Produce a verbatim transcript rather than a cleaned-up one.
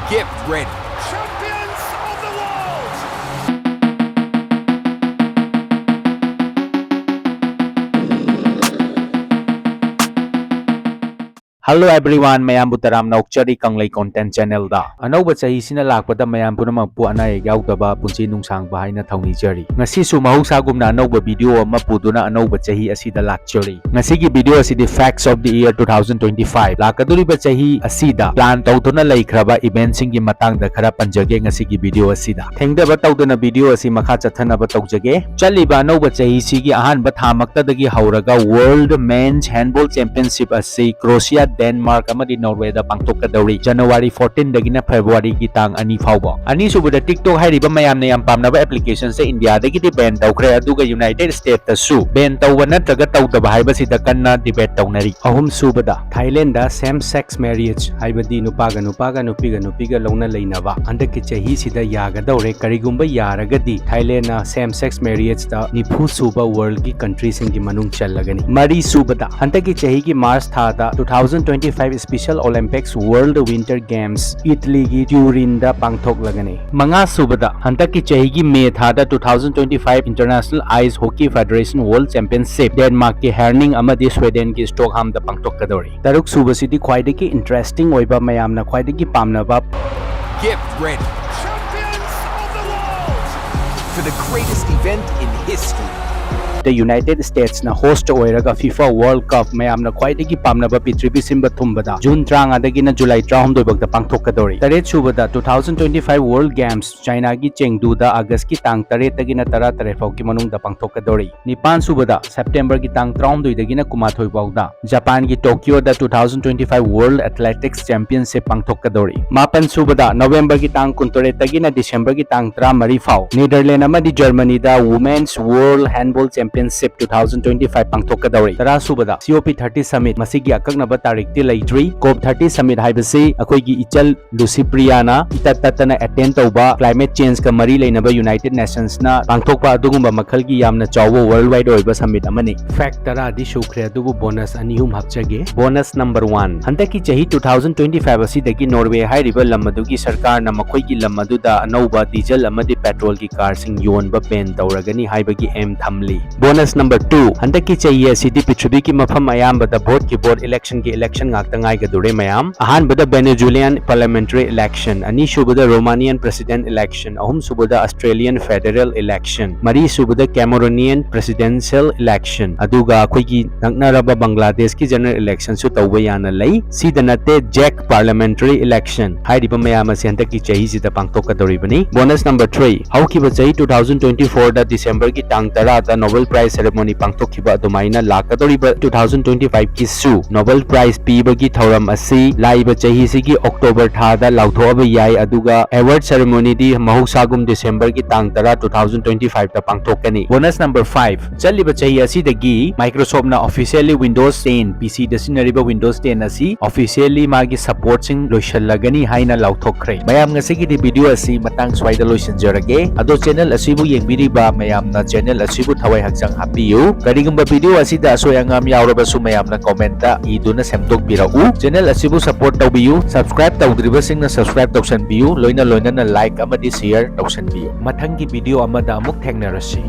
Get ready. Champions of the world! Hello everyone, ꯃꯌꯥꯝꯕꯨ ꯇꯔꯥꯝꯅ ꯑꯣꯛꯆꯔꯤ ꯀꯪꯂꯩ Content Channelꯗ꯫ ꯑꯅꯧꯕ ꯆꯍꯤꯁꯤꯅ ꯂꯥꯛꯄꯗ ꯃꯌꯥꯝ ꯄꯨꯝꯅꯃꯛꯄꯨ ꯑꯅꯥ ꯑꯌꯦꯛ ꯌꯥꯎꯗꯕ ꯄꯨꯟꯁꯤ ꯅꯨꯡꯁꯥꯡꯕ ꯍꯥꯏꯅ ꯊꯧꯅꯤꯖꯔꯤ꯫ ꯉꯁꯤꯁꯨ ꯃꯍꯧꯁꯥꯒꯨꯝꯅ ꯑꯅꯧꯕ video ꯑꯃ ꯄꯨꯗꯨꯅ ꯑꯅꯧꯕ ꯆꯍꯤ ꯑꯁꯤꯗ ꯂꯥꯛꯆꯔꯤ꯫ ꯉꯁꯤꯒꯤ video ꯑꯁꯤꯗꯤ Facts of the Year two thousand twenty-five, ꯂꯥꯛꯀꯗꯧꯔꯤꯕ ꯆꯍꯤ ꯑꯁꯤꯗ plan ꯇꯧꯗꯨꯅ ꯂꯩꯈ꯭ꯔꯕ eventꯁꯤꯡꯒꯤ ꯃꯇꯥꯡꯗ ꯈꯔ ꯄꯟꯖꯒꯦ ꯉꯁꯤꯒꯤ video ꯑꯁꯤꯗ꯫ ꯊꯦꯡꯊꯕ ꯇꯧꯗꯅ video ꯑꯁꯤ ꯃꯈꯥ ꯆꯠꯊꯅꯕ ꯇꯧꯖꯒꯦ꯫ ꯆꯠꯂꯤꯕ ꯑꯅꯧꯕ ꯆꯍꯤꯁꯤꯒꯤ ꯑꯍꯥꯟꯕ ꯊꯥꯃꯛꯇꯗꯒꯤ ꯍꯧꯔꯒ World Men's Handball Championship ꯑꯁꯤ Croatia, Denmark ꯑꯃꯗꯤ Norwayꯗ ꯄꯥꯡꯊꯣꯛꯀꯗꯧꯔꯤ꯫ January fourteenꯗꯒꯤꯅ Februaryꯒꯤ ꯇꯥꯡ ꯑꯅꯤ ꯐꯥꯎꯕ꯫ ꯑꯅꯤꯁꯨꯕꯗ TikTok ꯍꯥꯏꯔꯤꯕ ꯃꯌꯥꯝꯅ ꯌꯥꯝ ꯄꯥꯝꯅꯕ applicationꯁꯦ Indiaꯗꯒꯤꯗꯤ ban ꯇꯧꯈ꯭ꯔꯦ, ꯑꯗꯨꯒ United Statesꯇꯁꯨ ban ꯇꯧꯕ ꯅꯠꯇ꯭ꯔꯒ ꯇꯧꯗꯕ ꯍꯥꯏꯕꯁꯤꯗ ꯀꯟꯅ debate ꯇꯧꯅꯔꯤ꯫ ꯑꯍꯨꯝꯁꯨꯕꯗ, Thailandꯗ same sex marriage, ꯍꯥꯏꯕꯗꯤ ꯅꯨꯄꯥꯒ ꯅꯨꯄꯥꯒ, ꯅꯨꯄꯤꯒ ꯅꯨꯄꯤꯒ ꯂꯧꯅ ꯂꯩꯅꯕ ꯍꯟꯗꯛꯀꯤ ꯆꯍꯤꯁꯤꯗ ꯌꯥꯒꯗꯧꯔꯦ꯫ ꯀꯔꯤꯒꯨꯝꯕ ꯌꯥꯔꯒꯗꯤ Thailandꯅ same sex marriageꯇ ꯅꯤꯐꯨ ꯁꯨꯕ worldꯒꯤ countryꯁꯤꯡꯒꯤ ꯃꯅꯨꯡ ꯆꯜꯂꯒꯅꯤ꯫ ꯃꯔꯤ ꯁꯨꯕꯗ, ꯍꯟꯗꯛꯀꯤ ꯆꯍꯤꯒꯤ March ꯊꯥꯗ two thousand twenty-five Special Olympics World Winter Games Italyꯒꯤ Turinꯗ ꯄꯥꯡꯊꯣꯛꯂꯒꯅꯤ꯫ ꯃꯉꯥ ꯁꯨꯕꯗ, ꯍꯟꯗꯛꯀꯤ ꯆꯍꯤꯒꯤ May ꯊꯥꯗ two thousand twenty-five International Ice Hockey Federation World Championship Denmarkꯀꯤ Herning ꯑꯃꯗꯤ Swedenꯒꯤ Stockholmꯗ ꯄꯥꯡꯊꯣꯛꯀꯗꯧꯔꯤ꯫ ꯇꯔꯨꯛ ꯁꯨꯕꯁꯤꯗꯤ ꯈ꯭ꯋꯥꯏꯗꯒꯤ interesting ꯑꯣꯏꯕ, ꯃꯌꯥꯝꯅ ꯈ꯭ꯋꯥꯏꯗꯒꯤ ꯄꯥꯝꯅꯕ Get ready. Champions of the world! For the greatest event in history. The United Statesꯅ host ꯑꯣꯏꯔꯒ FIFA World Cup, ꯃꯌꯥꯝꯅ ꯈ꯭ꯋꯥꯏꯗꯒꯤ ꯄꯥꯝꯅꯕ ꯄ꯭ꯔꯤꯊꯤꯕꯤ ꯁꯤꯟꯕ ꯊꯨꯡꯕꯗ June ꯇꯔꯥꯃꯉꯥꯗꯒꯤꯅ July ꯇꯔꯥꯍꯨꯝꯗꯣꯏ ꯐꯥꯎꯗ ꯄꯥꯡꯊꯣꯛꯀꯗꯧꯔꯤ꯫ ꯇꯔꯦꯠ ꯁꯨꯕꯗ, two thousand twenty-five World Games Chinaꯒꯤ Chengduꯗ Augustꯀꯤ ꯇꯥꯡ ꯇꯔꯦꯠꯇꯒꯤꯅ ꯇꯔꯥ ꯇꯔꯦꯠ ꯐꯥꯎꯒꯤ ꯃꯅꯨꯡꯗ ꯄꯥꯡꯊꯣꯛꯀꯗꯧꯔꯤ꯫ ꯅꯤꯄꯥꯟ ꯁꯨꯕꯗ, Septemberꯒꯤ ꯇꯥꯡ ꯇꯔꯥꯍꯨꯝꯗꯣꯏꯗꯒꯤꯅ ꯀꯨꯟꯃꯥꯊꯣꯏ ꯐꯥꯎꯗ Japanꯒꯤ Tokyoꯗ two thousand twenty-five World Athletics Championship ꯄꯥꯡꯊꯣꯛꯀꯗꯧꯔꯤ꯫ ꯃꯥꯄꯟ ꯁꯨꯕꯗ, Novemberꯒꯤ ꯇꯥꯡ ꯀꯨꯟꯇꯔꯦꯠꯇꯒꯤꯅ Decemberꯒꯤ ꯇꯥꯡ ꯇꯔꯥꯃꯔꯤ ꯐꯥꯎ Netherlands ꯑꯃꯗꯤ Germanyꯗ Women's World Handball Championship Championship two thousand twenty five ꯄꯥꯡꯊꯣꯛꯀꯗꯧꯔꯤ꯫ ꯇꯔꯥ ꯁꯨꯕꯗ C O P thirty Summit, ꯃꯁꯤꯒꯤ ꯑꯀꯛꯅꯕ ꯇꯥꯔꯤꯛꯇꯤ ꯂꯩꯇ꯭ꯔꯤ꯫ COP thirty Summit ꯍꯥꯏꯕꯁꯤ ꯑꯩꯈꯣꯏꯒꯤ ꯏꯆꯜ ꯂꯨꯁꯤꯄ꯭ꯔꯤꯌꯥꯅ ꯏꯇꯠ ꯇꯠꯇꯅ attend ꯇꯧꯕ climate change ꯀ ꯃꯔꯤ ꯂꯩꯅꯕ United Nations ꯅ ꯄꯥꯡꯊꯣꯛꯄ ꯑꯗꯨꯒꯨꯝꯕ ꯃꯈꯜꯒꯤ ꯌꯥꯝꯅ ꯆꯥꯎꯕ worldwide ꯑꯣꯏꯕ summit ꯑꯃꯅꯤ꯫ Fact ꯇꯔꯥꯗꯤ ꯁꯨꯈ꯭ꯔꯦ, ꯑꯗꯨꯕꯨ bonus ꯑꯅꯤ ꯑꯍꯨꯝ ꯍꯥꯞꯆꯒꯦ꯫ Bonus number one, ꯍꯟꯗꯛꯀꯤ ꯆꯍꯤ two thousand twenty five ꯑꯁꯤꯗꯒꯤ Norway ꯍꯥꯏꯔꯤꯕ ꯂꯝ ꯑꯗꯨꯒꯤ ꯁꯔꯀꯥꯔꯅ ꯃꯈꯣꯏꯒꯤ ꯂꯝ ꯑꯗꯨꯗ ꯑꯅꯧꯕ diesel ꯑꯃꯗꯤ petrol ꯒꯤ car ꯁꯤꯡ ꯌꯣꯟꯕ ban ꯇꯧꯔꯒꯅꯤ ꯍꯥꯏꯕꯒꯤ aim ꯊꯝꯂꯤ꯫ Bonus number two, ꯍꯟꯗꯛꯀꯤ ꯆꯍꯤ ꯑꯁꯤꯗꯤ ꯄ꯭ꯔꯤꯊꯤꯕꯤꯒꯤ ꯃꯐꯝ ꯑꯌꯥꯝꯕꯗ vote ꯀꯤ vote, election ꯒꯤ election ꯉꯥꯛꯇ ꯉꯥꯏꯒꯗꯧꯔꯦ ꯃꯌꯥꯝ꯫ ꯑꯍꯥꯟꯕꯗ Venezuelan parliamentary election, ꯑꯅꯤꯁꯨꯕꯗ Romanian president election, ꯑꯍꯨꯝꯁꯨꯕꯗ Australian federal election, ꯃꯔꯤꯁꯨꯕꯗ Cameroonian presidential election, ꯑꯗꯨꯒ ꯑꯩꯈꯣꯏꯒꯤ ꯅꯛꯅꯔꯕ ꯕꯪꯒ꯭ꯂꯥꯗꯦꯁꯀꯤ general election ꯁꯨ ꯇꯧꯕ ꯌꯥꯅ ꯂꯩ꯫ ꯁꯤꯗ ꯅꯠꯇꯦ, Czech parliamentary election꯫ ꯍꯥꯏꯔꯤꯕ ꯃꯌꯥꯝ ꯑꯁꯤ ꯍꯟꯗꯛꯀꯤ ꯆꯍꯤꯁꯤꯗ ꯄꯥꯡꯊꯣꯛꯀꯗꯧꯔꯤꯕꯅꯤ꯫ Bonus number three, ꯍꯧꯈꯤꯕ ꯆꯍꯤ two thousand twenty four ꯗ December ꯒꯤ ꯇꯥꯡ ꯇꯔꯥꯗ Nobel Prize ceremony ꯄꯥꯡꯊꯣꯛꯈꯤꯕ ꯑꯗꯨꯃꯥꯏꯅ ꯂꯥꯛꯀꯗꯧꯔꯤꯕ two thousand twenty five ꯀꯤꯁꯨ Nobel Prize ꯄꯤꯕꯒꯤ ꯊꯧꯔꯝ ꯑꯁꯤ ꯂꯥꯛꯏꯕ ꯆꯍꯤꯁꯤꯒꯤ October ꯊꯥꯗ ꯂꯥꯎꯊꯣꯛꯑꯕ ꯌꯥꯏ, ꯑꯗꯨꯒ award ceremony ꯗꯤ ꯃꯍꯧꯁꯥꯒꯨꯝ December ꯒꯤ ꯇꯥꯡ ꯇꯔꯥ, two thousand twenty five ꯗ ꯄꯥꯡꯊꯣꯛꯀꯅꯤ꯫ Bonus number five, ꯆꯠꯂꯤꯕ ꯆꯍꯤ ꯑꯁꯤꯗꯒꯤ Microsoft ꯅ officially Windows ten, P C ꯗ ꯁꯤꯖꯤꯟꯅꯔꯤꯕ Windows ten ꯑꯁꯤ officially ꯃꯥꯒꯤ support ꯁꯤꯡ ꯂꯣꯏꯁꯤꯜꯂꯒꯅꯤ ꯍꯥꯏꯅ ꯂꯥꯎꯊꯣꯛꯈ꯭ꯔꯦ꯫ ꯃꯌꯥꯝ, ꯉꯁꯤꯒꯤꯗꯤ video ꯑꯁꯤ ꯃꯇꯥꯡ ꯁ꯭ꯋꯥꯏꯗ ꯂꯣꯏꯁꯤꯟꯖꯔꯒꯦ꯫ ꯑꯗꯣ channel ꯑꯁꯤꯕꯨ ꯌꯦꯡꯕꯤꯔꯤꯕ ꯃꯌꯥꯝꯅ channel ꯑꯁꯤꯕꯨ ꯊꯋꯥꯏ ꯍꯛꯆꯥꯡ ꯍꯥꯞꯄꯤꯌꯨ꯫ ꯀꯔꯤꯒꯨꯝꯕ video ꯑꯁꯤꯗ ꯑꯁꯣꯏ ꯑꯉꯥꯝ ꯌꯥꯎꯔꯕꯁꯨ ꯃꯌꯥꯝꯅ comment ꯇ ꯏꯗꯨꯅ ꯁꯦꯝꯗꯣꯛꯄꯤꯔꯛꯎ꯫ Channel ꯑꯁꯤꯕꯨ support ꯇꯧꯕꯤꯌꯨ, subscribe ꯇꯧꯗ꯭ꯔꯤꯕꯁꯤꯡꯅ subscribe ꯇꯧꯁꯟꯕꯤꯌꯨ, ꯂꯣꯏꯅ ꯂꯣꯏꯅꯅ like ꯑꯃꯗꯤ share ꯇꯧꯁꯟꯕꯤꯌꯨ꯫ ꯃꯊꯪꯒꯤ video ꯑꯃꯗ ꯑꯃꯨꯛ ꯊꯦꯡꯅꯔꯁꯤ꯫